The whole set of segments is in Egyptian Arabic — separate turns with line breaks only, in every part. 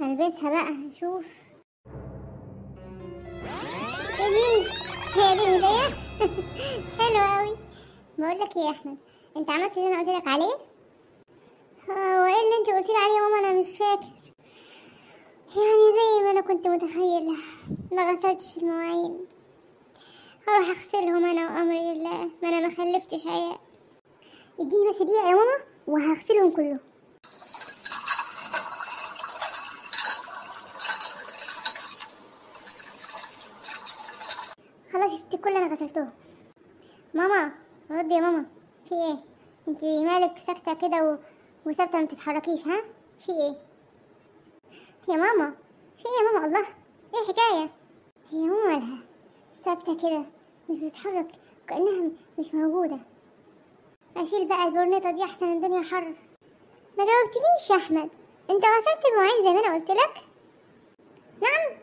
هلبسها بقى نشوف. ايه دي؟ هي دي الهدية؟ حلوة قوي. بقول لك ايه يا احمد، انت عملت اللي انا قلت لك عليه؟ هو ايه اللي انت قلت لي عليه يا ماما؟ انا مش فاكر. يعني زي ما انا كنت متخيله، ما غسلتش المواعين. هروح اغسلهم انا وامري لله، ما انا ما خلفتش عيال. اديني بس دقيقة يا ماما وهغسلهم كلهم. خلاص يا ستي كل انا غسلتهم. ماما ردي يا ماما، في ايه؟ انت مالك ساكته كده وثابتة ما تتحركيش؟ ها في ايه يا ماما؟ في ايه يا ماما؟ الله، ايه الحكاية؟ هي ماما مالها ثابتة كده مش بتتحرك كانها مش موجودة؟ اشيل بقى البرنيطه دي احسن، الدنيا حر. ما جاوبتنيش يا احمد، انت غسلت المواعين زي ما انا قلت لك؟ نعم.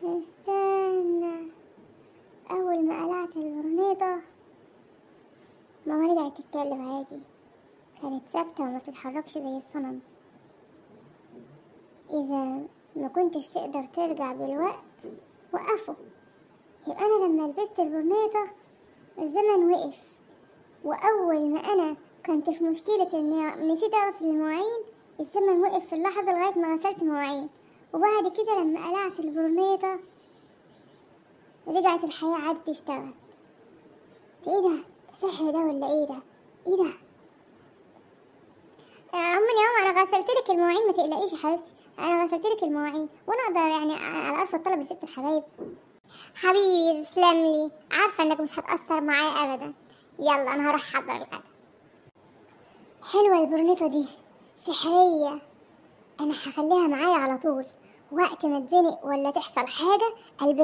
استنى، اول ما قلعت البرنيطه ماما رجعت تتكلم عادي، كانت ثابتة وما بتتحركش زي الصنم. اذا ما كنتش تقدر ترجع بالوقت وقفه. يبقى انا لما لبست البرنيطه الزمن وقف، واول ما انا كنت في مشكلة اني نسيت اغسل المواعين الزمن وقف في اللحظة لغاية ما غسلت المواعين، وبعد كده لما قلعت البرنيطه رجعت الحياة عادت تشتغل. ايه ده؟ سحر ده ولا ايه ده؟ ايه ده؟ عموما يا ماما انا غسلت لك المواعين، ما تقلقيش يا حبيبتي، انا غسلت لك المواعين، وانا اقدر يعني على عرف الطلب لست الحبايب. حبيبي تسلم لي، عارفه انك مش هتاثر معايا ابدا. يلا انا هروح احضر الغدا. حلوة البرنيطه دي، سحريه، انا هخليها معايا على طول، وقت ما اتزنق ولا تحصل حاجة البس.